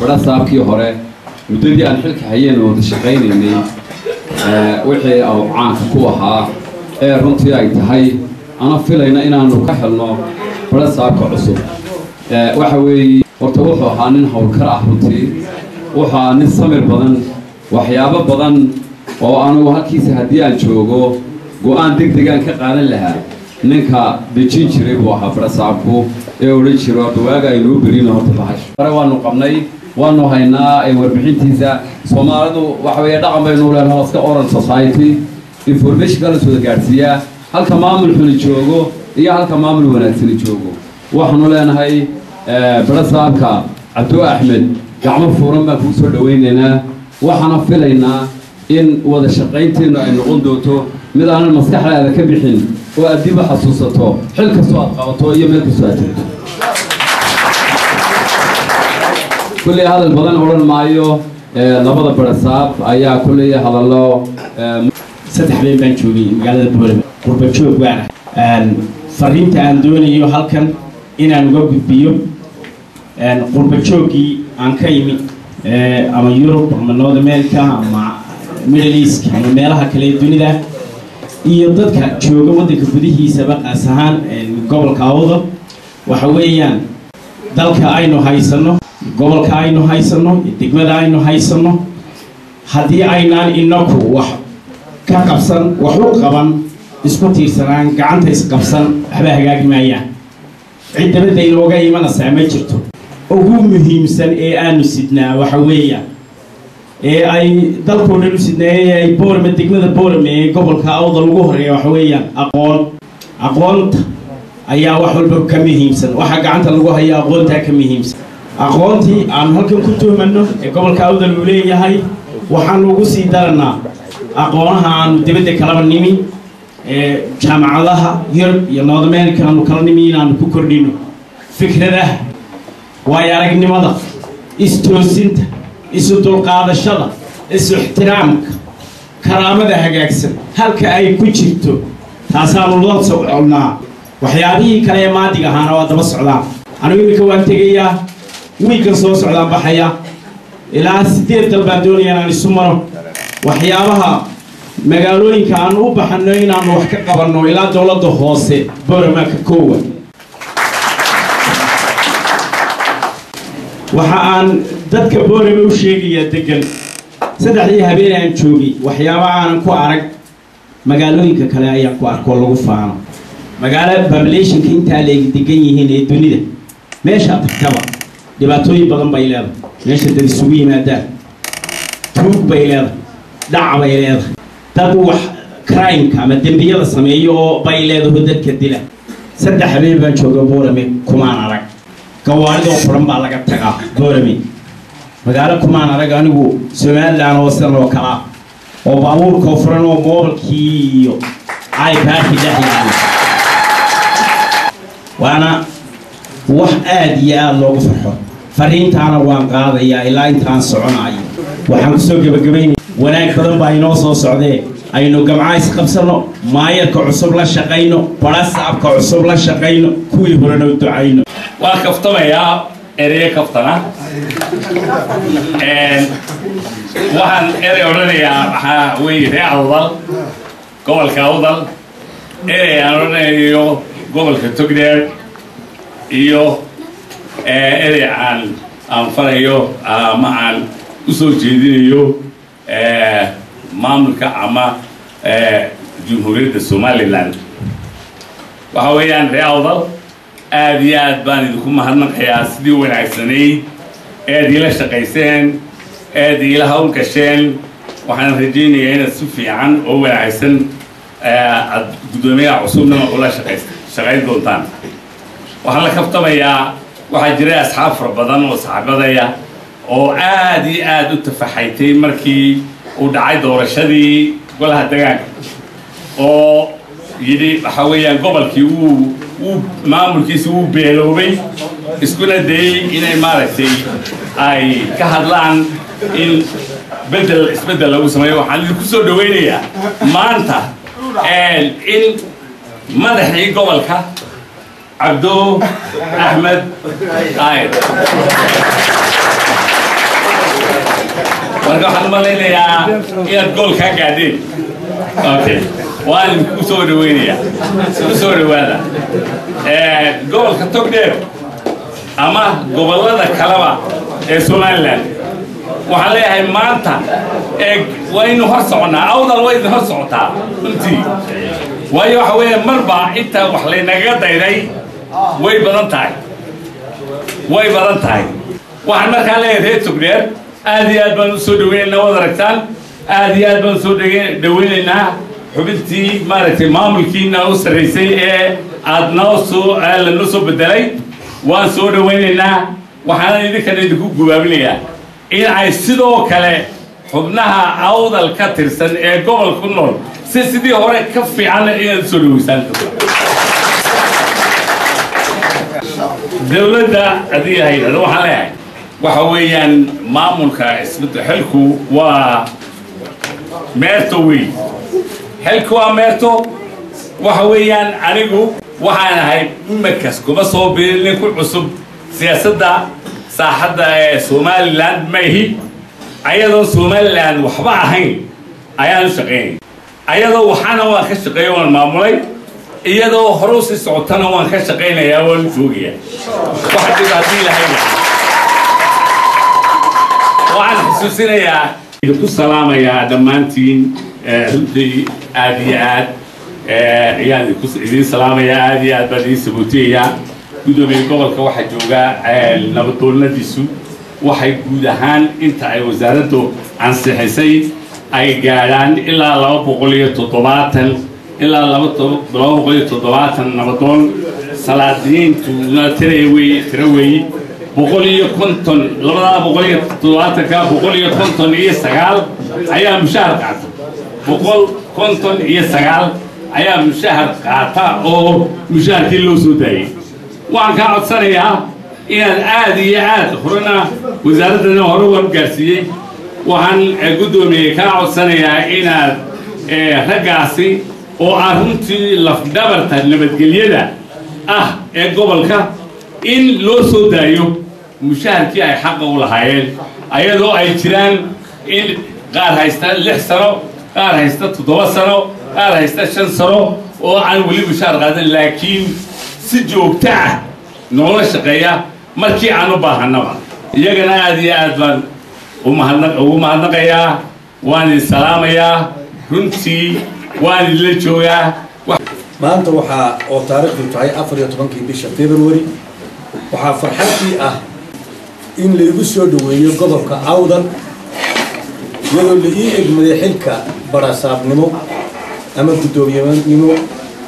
Barasaabkii hore muddadii aan xilka hayeen wada shaqaynaynay wixii uu caanka ku ahaa ee runtii ay tahay ana filayna inaanu ka helno barasaabka cusub. Waxa weeye horta wuxuu ahaa nin howlkar ah, runtii wuxuu ahaa nin samir badan, waxyaabo badan oo anugu halkiisa haddii aan joogo go'aan deg degaan ka qaadan lahaa ninka dejin jiray buu ahaa barasaabku, ee odhan jiro dawaaga aynuu berino horta bahash hore waanu qabnay, waanu haynaa warbixintiisa. Soomaalidu waxa weeye dhaqan baynu leenahay, iska oral society, information kala soo gaarsiiyaa halka maamul xuni joogo iyo halka maamul wanaagsani joogo. Waxaanu leenahay barasaabka Cabdo Axmed gacmo fuuran baan kugu soo dhawaynaynaa, waxaana filaynaa in wada shaqaynteennu ay noqon doonto mid aanan maskaxdaada ka bixin oo aad dib u xasuusato xil kastoo aad qabato iyo meel kastoo aad joogto. Kulley hadal badan odhan maayo, labada barasaab ayaa kulley hadallo. 3 habeen baan joogay magaalada Boorama, qurba joog baan ah. Fariinta aan doonayo halkan inaan uga gudbiyo qurba jooggii aan ka imid, ama Yurub ama North America ama Middle East ama meelaha kale ee dunida, iyo dadka jooga waddanka gudihiisaba, qaas ahaan gobolka Awdal, waxa weeyaan dalka aynu haysanno, gobolka aynu haysanno, degmada aynu haysanno, haddii aynaan inaku wax ka qabsan, wax u qaban, isku tiirsanaan, gacanta isqabsan, waxba hagaagi maayaan. Cid dabadda inooga imanaysaa ma jirto. Ugu muhiimsan ee aanu sidnaa waxa weeyaan ee ay dalkoo dhan u sidnaa ee ay Boorame, degmada Boorame ee gobolka Awdal ugu horeeya, waxa weeyaan aqoon. Aqoonta ayaa wax walba ka muhiimsan. Waxa gacanta lagu hayo aqoontaa ka muhiimsan. Aqoontii aanu halkan ku tuhmanno ee gobolka Awdal uu leeyahay waxaanu ugu sii daranaa aqoonaha aanu dibadda kalaba nimi ee jaamacadaha Yurub iyo North America aanu kala nimi inaanu ku kordhino fikradaha, waayo aragnimada, istoosinta, isu dulqaadashada, isu ixtiraamka, karaamada hagaagsan halka ay ku jirto, taasaanu la soconnaa. Waxyaabihii kale ee maadiga ahaana waa daba socdaan. Anigu iminka waan tegayaa, wiiggan soo socdaan baxaya, ilaa 8 dal baan doonaya inaan isu maro. Waxyaabaha magaalooyinka aanu u baxano inaanu wax ka qabanno ilaa dowladda hoose Boorama ka koowa. Waxa aan dadka Boorama u sheegayaa degan, 3dii habeen aan joogay waxyaaba aanan ku arag magaalooyinka kale ayaan ku arkoo lagu faano. Magaalo populationka intaa leegi degan yihiin ee dunida meeshaa tagtaba dhibaatooyin badan bay leedahay. Meesha dad isugu yimaadaan tuug bay leedahay, dhac bay leedahay, dad wax crimeka ama dembiyada sameeyo oo bay leedaho dadka dila. 3 habeen baan jooga Boorame, kumaan arag. Gawaaridoo furan baa laga tagaa Boorame. Magaalo kumaan arag anigu Somaliland oo sidan oo kalaa oo baabuurkoo furan oo moobilkii iyo iPadkii dhex yaala, waana wax aada iyo aada loogu farxo. Fariintaana waan qaadayaa ilaa intaan soconayo. Waxaan kusoo gebagabaynaya, wanaag badan baa inoo soo socdee, aynu gamcaa isqabsanno, maayarka cusub la shaqayno, barasaabka cusub la shaqayno, kuwii horena u ducayno. Waan kaftamayaa, ereyo kaftana. Waxaan erey odhanayaa waxaa weeye reer Awdal, gobolka Awdal, erey aan odhanayo gobolka Togdheer iyo erey aan farayo ama aan u soo jeedinayo maamulka ama Jumhuuriyadda Somaliland. Waxa weeyaan reer Awdal, aad iyo aad baan idinku mahadnaqayaa sidii wanaagsanayd eed iila shaqayseen, eed iila hawl gasheen. Waxaan rajaynayaa inaad si fiican oo wanaagsan aad guddoomiyaha cusubna ula shaqayn doontaan. Waxaan la kaftamayaa, waxaa jiray asxaab fara badan oo saxaabadaya oo aad iyo aad u tafaxaytay markii uu dhacay doorashadii golaha degaanka oo yidhi waxa weeyaan gobolkii wuu maamulkiisi wuu beeloobay, iskuna dayey inay maaragtay ay ka hadlaan in bedel isbeddel lagu sameeyo. Waxaan idinku soo dhawaynayaa maanta in madaxii gobolka Cabdo Axmed Aayad. Marka waxaan u malaynayaa inaad gool kaa gaadheen. Okay, waan idinku soo dhaweynayaa, isku soo dhawaada gobolka Togdheer ama gobollada kaleba ee Somaliland. Waxaan leeyahay maanta waynu hor soconnaa, Awdal way idin hor socotaa runtii, waayo waxa weeye marba inta wax laynagaga dayday way badan tahay, way badan tahay. Waxaan markaa leeyahay reer Togdheer aad iyo aad baan u soo dhaweynaynaa, waad aragtaan, aad iyo aad baan usoo dhaweynaynaa xubintii maaragtay maamulkiina u sarraysay ee aad noo soo lanoo soo bedelay, waan soo dhaweynaynaa. Waxaana idinkana idinku gubaabinayaa in ay sidoo kale xubnaha Awdal ka tirsan ee gobol ku nool si sidii hore ka fiican inaad usoo dhaweysaan dowladda. Haddii la yidhahdo, waxaan leeyahay waxa weeyaan maamulka isbedel xilku waa meerto wey, xilku waa meerto. Waxa weeyaan anigu waxaan ahay imakas kuma soo biirin nin ku cusub siyaasadda saaxadda ee Somaliland ma ihi. Ayadoo Somaliland waxba ahayn ayaan u shaqaynay, ayadoo waxaana waan ka shaqeeyo, waan maamulay, iyadoo hore usii socotana waan ka shaqaynayaa, waan u joogayaa. Wax dhib haddii lahayna waxaan xusuusinayaa, idinku salaamayaa dhammaantiin, runtii aad iyo aad ayaan idiin salaamayaa, aad iyo aad baan idiin sabootiyayaa. Guddoomiye gobolka waxaa jooga nabadoonnadiisu, waxay guud ahaan inta ay wasaaraddu ansixisay ay gaadhaan ilaa 270, ilaa 270 nabadoon. Salaadiyiintuna tira wey, tiro weeyi 150, labadaa 170-ka 159 ayaa mushahar qaata, 159 ayaa mushahar qaata oo mushaharkii loo soo daayey. Waxaan kaa codsanayaa inaad aad iyo aad horena wasaaraddana hore waan gaarsiiyey, waxaan guddoomiye kaa codsanayaa inaad raggaasi oo ah runtii lafdhabarta nabadgelyada ah ee gobolka in loo soo daayo mushaharkii ay xaqa u lahaayeen, ayadoo ay jiraan in qaar haysta 6 sano, qaar haysta 7 sano, qaar haysta 5 sano oo aan weli mushaar qaadan, laakiin si joogto ah noola shaqeeya markii aan u baahannaba. Iyagana aad iyo aad baan ugu mahadnaqayaa, waan idin salaamayaa, runtii waan idinla joogaa. Maanta waxaa oo taariikhdu tahay 14-kii bisha February, waxaa farxadii ah in laygu soo dhoweeyo gobolka Awdal, iyadoo la ii egmaday xilka barasaabnimo ama guddoomiyenimo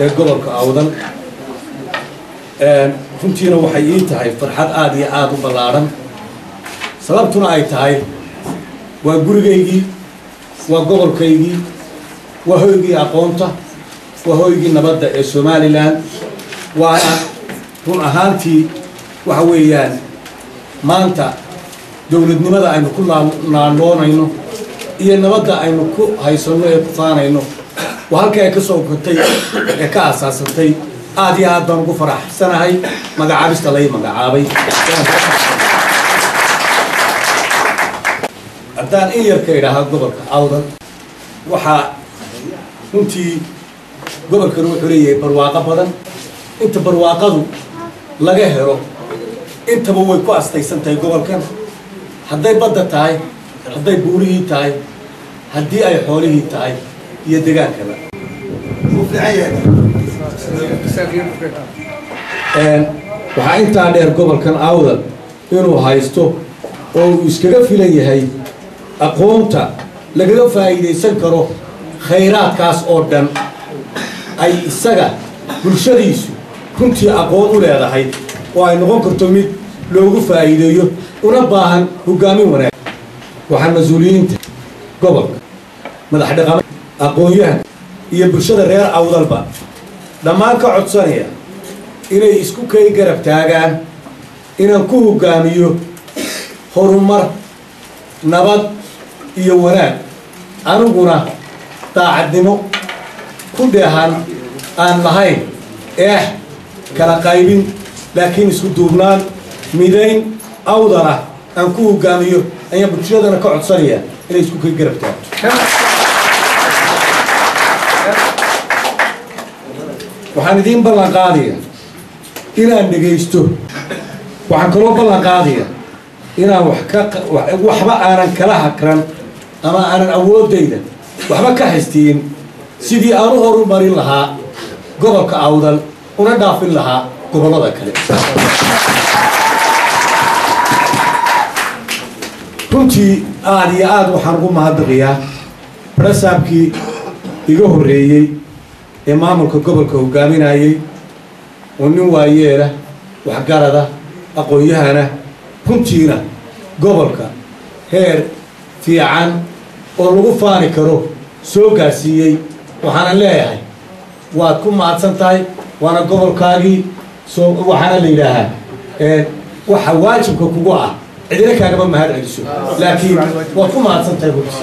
ee gobolka Awdal. Runtiina waxay ii tahay farxad aada iyo aada u ballaadhan, sababtuna ay tahay waa gurigaygii, waa gobolkaygii, waa hoygii aqoonta, waa hoygii nabadda ee Somaliland. Waana run ahaantii waxa weeyaan maanta dowladnimada aynu ku naaloonayno iyo nabadda aynu ku haysanno ee ku faanayno waa halkii ay ka soo kotay ee ka aasaasantay. Aad iyo aad baan ugu faraxsanahay magacaabista lay magacaabay. Haddaan in yar ka idhaahaa gobolka Awdal, waxaa runtii gobolkani wuxuu leeyahay barwaaqo badan. Inta barwaaqadu laga helo intaba way ku astaysan tahay gobolkan, hadday badda tahay, hadday buurihii tahay, haddii ay xoolihii tahay iyo degaankaba. Waxaa intaa dheer gobolkan Awdal inuu haysto oo uu iskaga filan yahay aqoonta lagaga faa'iidaysan karo khayraadkaas oo dhan, ay isaga bulshadiisu runtii aqoon u leedahay oo ay noqon karto mid loogu faa'iideeyo una baahan hoggaamin wanaag. Waxaan mas-uuliyiinta gobolka, madax dhaqame, aqoon-yahan iyo bulshada reer Awdalba dhammaan ka codsanaya inay isku kay garab taagaan inaan ku hoggaamiyo horumar, nabad iyo wanaag, aniguna daacadnimo ku dheehan aan lahayn eex kala qaybin, laakiin isku duubnaan midayn Awdala aan ku hoggaamiyo ayaan bulshadana ka codsanaya. Inay isku ka garab taagto. Waxaan idiin ballan qaadaya inaan dhegaysto. Waxaan kaloo ballan qaadaya inaan wax ka waxba aanan kala hakran ama aanan awooddayda waxba ka xistiin sidii aan u horumarin lahaa gobolka Awdal una dhaafin lahaa gobollada kale. Runtii aada iyo aada waxaan ugu mahadnaqayaa barasaabkii iga horreeyey ee maamulka gobolka hogaaminayey, oo nin waayeela, waxgarada, aqoon-yahana, runtiina gobolka heer fiican oo lagu faani karo soo gaarsiiyey. Waxaana leeyahay waad ku mahadsan tahay, waana gobolkaagii soo. Waxaana la yidhaahaa waxa waajibka kugu ah cidina kaagama mahad celiso, laakiin waad ku mahadsan tahay runtii,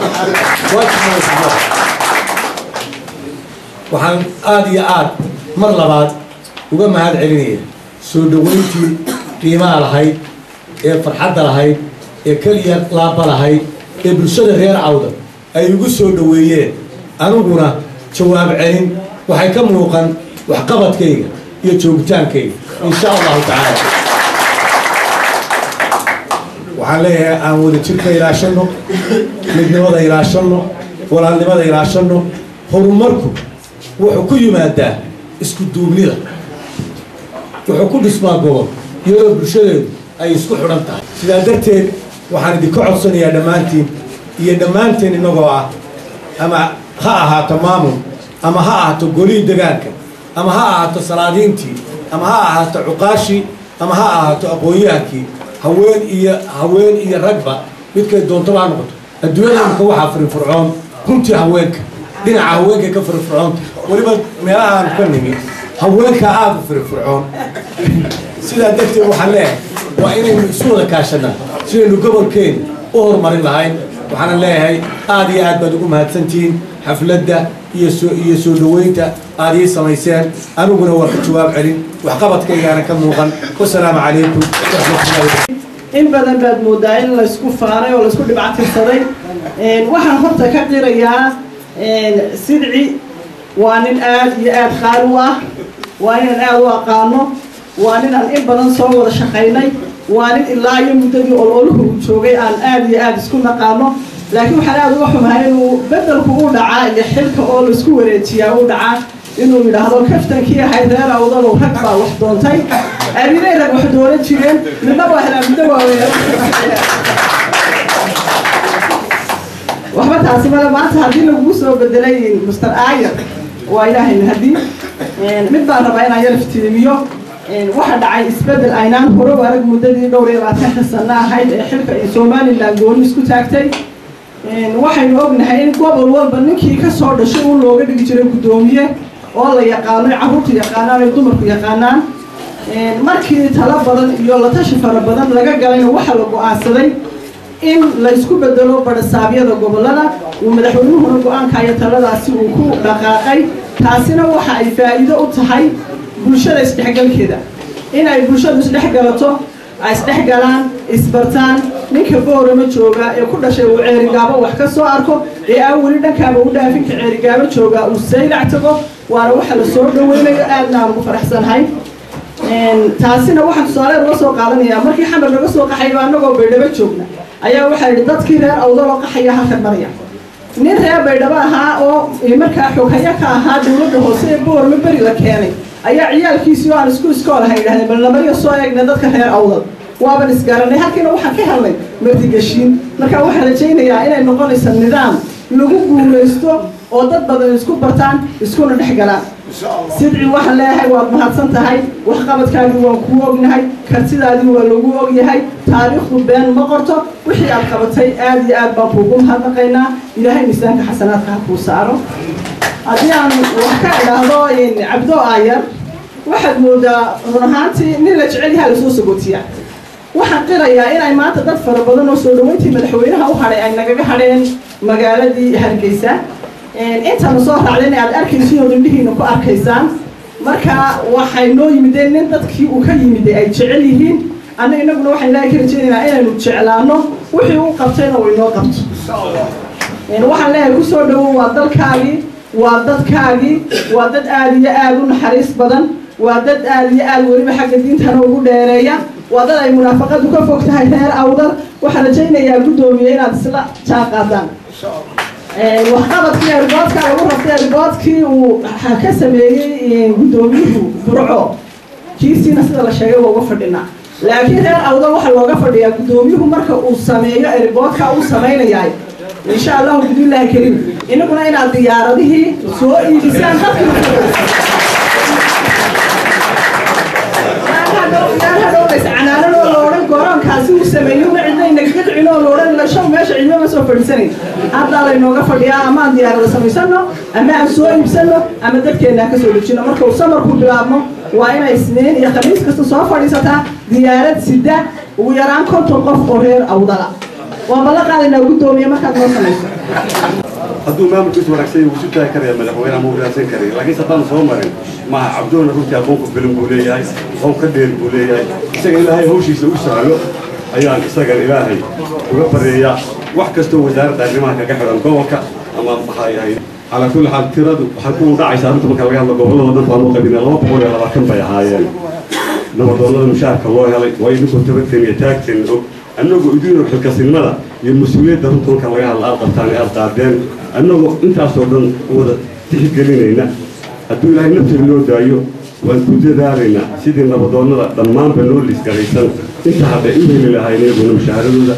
waajibka way kugu ah. Waxaan aada iyo aad mar labaad uga mahad celinaya soo dhoweyntii qiimaha lahayd ee farxadda lahayd ee keliya laaba lahayd ee bulshada reer Awdal ay igu soo dhoweeyeen. Aniguna jawaab celin waxay ka muuqan waxqabadkayga iyo joogitaankayga, insha Allahu tacaala. Waxaan leeyahay aan wada jirka ilaashanno, midnimada ilaashanno, walaalnimada ilaashanno. Horumarku wuxuu ku yimaadaa isku duubnida, wuxuu ku dhismaa gobol iyadoo bulshadeedu ay isku xidhan tahay. Sidaa darteed waxaan idinka codsanayaa dhammaantiin iyo dhammaanteen, innagoo ah ama ha ahaato maamul ama ha ahaato golihii degaanka ama ha ahaato salaadiintii ama ha ahaato cuqaashii ama ha ahaato aqoon-yahankii, haween iyo ragba, midkay doontaba ha noqoto. Adduunyada imika waxaa firinfircoon runtii haweenka, dhinaca haweenkay ka firinfircoonta. Weliba meelaha aanu ka nimi haweenka aada u firinfircoon. Sidaa darteed waxaan leeyahay waa inaynu isu wada kaashanaa sidaynu gobolkeena u horumarin lahayn. Waxaana leeyahay aada iyo aad baad ugu mahadsantihiin xafladda iyo soo dhoweynta aada ii samayseen. Aniguna waa ka jawaab celin, waxqabadkaygaana ka muuqan. Wasalaamu calaykum waraxmatullahi. In badan baad moodaa in laysku faanay oo laysku dhibcatirsaday. Waxaan horta ka qirayaa Sidci waa nin aad iyo aad qaali u ah, waa ninaan aad u aqaano, waa ninaan in badan soo wada shaqaynay, waa nin ilaa iyo muddadii ololuhu uu joogay aan aad iyo aad isku naqaano. Laakiin waxaan aad uga xumahay inuu bedelku u dhacaa iyo xilka oo laisku wareejiyaa u dhacaa inuu yidhaahdo kaftankii ahayd reer Awdalow rag baa wax doontay. Arinay rag wax doonan jireen, midna waa helaa, midna waa weeyaa. Waxba taasi male. Maanta haddii lagugu soo bedelay Mister Ayer waa Ilaahay mahadi. Mid baan rabaa inaan yar iftiimiyo. Waxa dhacay isbedel aynaan hore u arag muddadii dhowr iyo labaatanka sano ahayd ee xilka iyo Somaliland gooni isku taagtay. Waxaynu ognahay in gobol walba ninkii ka soo dhashay uu looga dhigi jiray guddoomiye oo la yaqaano, carruurtu yaqaanaan ay dumarku yaqaanaan. Markii talo badan iyo la tashi fara badan laga galayna, waxaa la go'aansaday in laysku bedelo badhasaabyada gobollada, uu madaxweynuhuna go'aanka iyo taladaasi uu ku dhaqaaqay. Taasina waxa ay faa'iido u tahay bulshada isdhexgalkeeda, in ay bulshadu isdhexgalato, ay isdhexgalaan, isbartaan. Ninka Boorama jooga ee ku dhashay uu Ceerigaabo wax ka soo arko, ee aan weli dhankaaba u dhaafinka Ceerigaabo jooga uu Saylac tago, waana waxa la soo dhaweynayo, aadna aan ugu faraxsanahay. Taasina waxaan tusaale uga soo qaadanayaa markii Xamar laga soo qaxayba, annagoo Baydhabo joogna ayaa waxaa yidhi dadkii reer Awdal oo qaxaya halkan maraya. Nin reer Baydhabo ahaa oo markaa xoghaya ka ahaa dowladda hoose ee Boorama beri la keenay ayaa ciyaalkiisii oo aan isku iskool ahay yidhahdeen bal namaryo soo eegna dadka reer Awdal, waaban isgaranay. Halkiina waxaan ka helnay martigeshiin. Marka waxaan rajaynayaa inay noqonayso nidaam lagu guulaysto oo dad badan isku bartaan iskuna dhex galaan. Sidci waxaan leeyahay waad mahadsan tahay, waxqabadkaagii waan kuu ognahay, kartidaadii waa lagu ogyahay, taariikhdu been ma qorto. Wixii aad qabatay aad iyo aad baan kuugu mahadnaqaynaa. Ilaahay miisaanka xasanaadka ha kuu saaro. Haddii aan wax ka idhaahdo Cabdo Aayar, waxaad moodaa run ahaantii nin la jecel yahaa lasoo sagootiya. Waxaan qirayaa inay maanta dad fara badan oo soo dhaweyntii madaxweynaha u hadhay ay nagaga hadheen magaaladii Hargeysa, intana soo raacdeen aad arkaysiin oo indhihiina ku arkaysaan. Marka waxay noo yimideen nin dadkii uu ka yimiday ay jecel yihiin, Annaga inaguna waxaan Ilaahay ka rajaynaynaa inaynu jeclaano wixii uu qabtayna uu inoo qabto. Waxaan leeyahay kusoo dhawow, waa dalkaagii, waa dadkaagii, waa dad aada iyo aada u naxariis badan, waa dad aada iyo aada weliba xagga diintana ugu dheereeya, waa dad ay munaafaqadu ka fog tahay reer Awdal. Waxaan rajaynayaa guddoomiye inaad isla jaan qaadaan waxqabadkii airportka lagu rabtay. Airportkii uu ka sameeyey guddoomiyuhu Burco kiisiina sida la sheegay waa uga fadhinaa, laakiin reer Awdal waxaa looga fadhiyaa guddoomiyuhu marka uu sameeyo airportka uu samaynayahay, insha Allahu bidnillahi kariim, inaguna inaad diyaaradihii soo iibisaan dadkii canaananoo la odhan garoonkaasi uu sameeyo una cidna inagaga dhicin oo la odhan lashow meesha cidna ma soo fadhiisanayn. Haddaa laynooga fadhiyaa ama aan diyaarada samaysano ama aan soo iibsano ama dadkeenna aan ka soo dejino. Marka uu samarku bilaabmo waa inay Isniin iyo Khamiis kasta soo fadhiisataa diyaarad sida ugu yaraan 50 qof oo reer Awdala. Waan ballan qaadaynaa guddoomiye markaad noo samayso. Hadduu maamulkiisu wanaagsan yahay wuu isu taagi karaya madaxweyne ama uu raadsan karaya, laakiinse haddaan soo marin maha. Cabdoona runtii aqoon ku filan buu leeyahay, aqoon ka dheer buu leeyahay. Isaga Ilaahay hawshiisa u sahlo ayaan isagan Ilaahay uga baryeeyaa. Wax kastoo wasaaradda arrimaha kaga xidhan gobolka ama maxay ahayd, calaa kulli xaal tiradu waxay ku dhacaysaa runta marka laga hadlo gobollada dhan baan u qabinay 220 bay ahaayeen nabadoonnada mushaharka loo helay. Waa idinkoo tabarteen iyo taagteen og, annagoo idin og xilkasinimada iyo mas-uuliyadda runta marka laga hadla aad qabtaan ee aad qaadeen, annagoo intaasoo dhan wada tixgelinayna, hadduu Ilaahay nafteeda noo daayo waan ku dadaalaynaa sidii nabadoonnada dhammaanba noo liisgaraysan inta hadday u heli lahayn iyaguna mushaaharadooda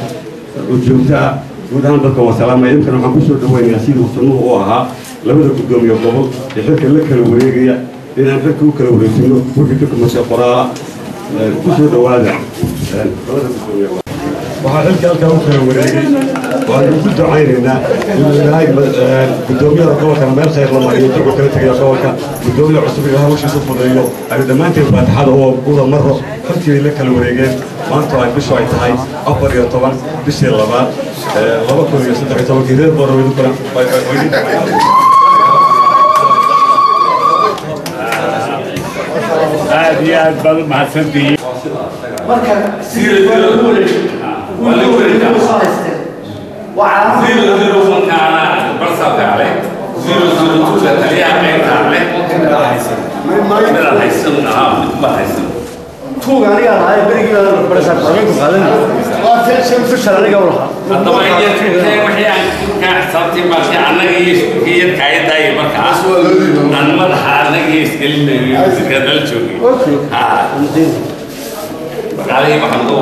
oo joogto ah. Guud ahaan dadka waa salaamaya. Imkana waxaan kusoo dhawaynayaa sidii sunnuhu u ahaa labada guddoomiye gobol ee xilka la kala wareegaya inaan xilka u kala wareejino wixii dukumentee qoraala. Kusoo dhawaada labada guddoomiye. Waxaa xilka halkaa u kala wareegay, waanu ku ducaynaynaa inuu Ilaahay guddoomiyaha gobolkana meel khayr la mariyo, ducuu kala tegaya gobolka, guddoomiyaha cusub Ilaahay hawshiisa fudeeyo. Aynu dhammaanteen faatixada oo uda maro. Xilkii bay la kala wareegeen maanta ay bishu ay tahay 14 bishii labaad 2013-kii. Reer Boorama idinkuna Aad iyo aad baad u mahadsantihiin. Marka 0 0 0 1 kaana barsaabka ale, 0 0 2 ka taliyaha qaybta ale, midaad haysan ahaa, mid baad haysan. Tuuga anigaa lahaa berigii baan barasaab xogeenku qaadan waa shan fishal aniga u lahaa. Haddaba iyo kee wixii aan kaa xisaabtay markii annaga iyo iskuulka iyo kaayadaaya markaa aan madaxa annaga iyo isgelinayo wasiirka nala joogay. Okay. Ha, dhaqaalihii waxaan uga